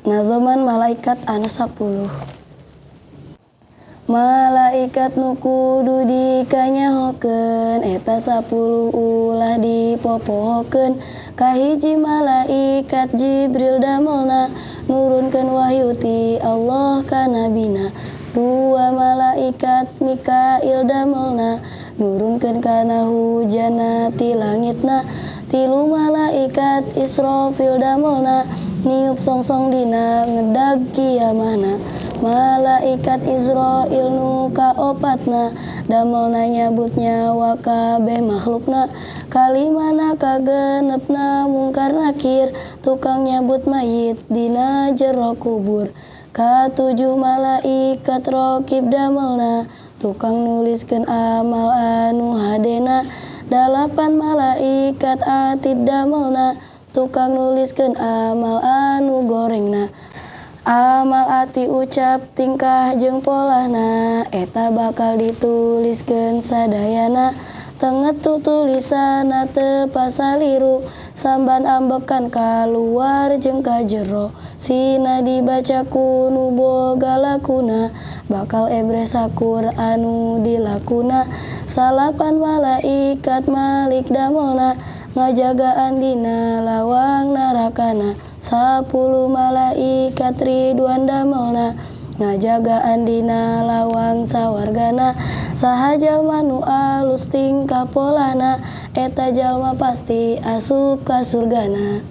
Nazoman malaikat anu 10. Malaikat nu kudu dikanyahokeun eta 10, ulah dipopohokeun. Kahiji, malaikat Jibril damelna, nurunkeun wahyu ti Allah ka nabina. Dua, malaikat Mikail damelna, nurunkeun kana hujanna ti langitna. Tilu, malaikat Israfil damelna, niup songsong dina ngedag kiamahna. Malaikat Izrail nu kaopatna, damelna nyabut nyawa kabeh makhlukna. Kalimana, kagenepna, Mungkar Nakir, tukang nyabut mayit dina jero kubur. Katujuh, malaikat Rokib damelna, tukang nuliskeun amal anu hadena. Dalapan, malaikat Atid damelna, tukang nuliskeun amal anu gorengna. Amal ati, ucap, tingkah jeung polahna, eta bakal dituliskeun sadayana. Tengetu tulisanna, teu pasaliru, samban ambekan kaluar jeung ka jero. Sina dibaca ku nu boga lakuna, bakal ebreh sakur anu dilakuna. Salapan, malaikat Malik damelna, ngajagaan dina lawang narakana. 10, malaikat Ridwan damelna, ngajagaan dina lawang sawargana. Saha jalma nu alus tingkah polahna, eta jalma pasti asup ka surgana.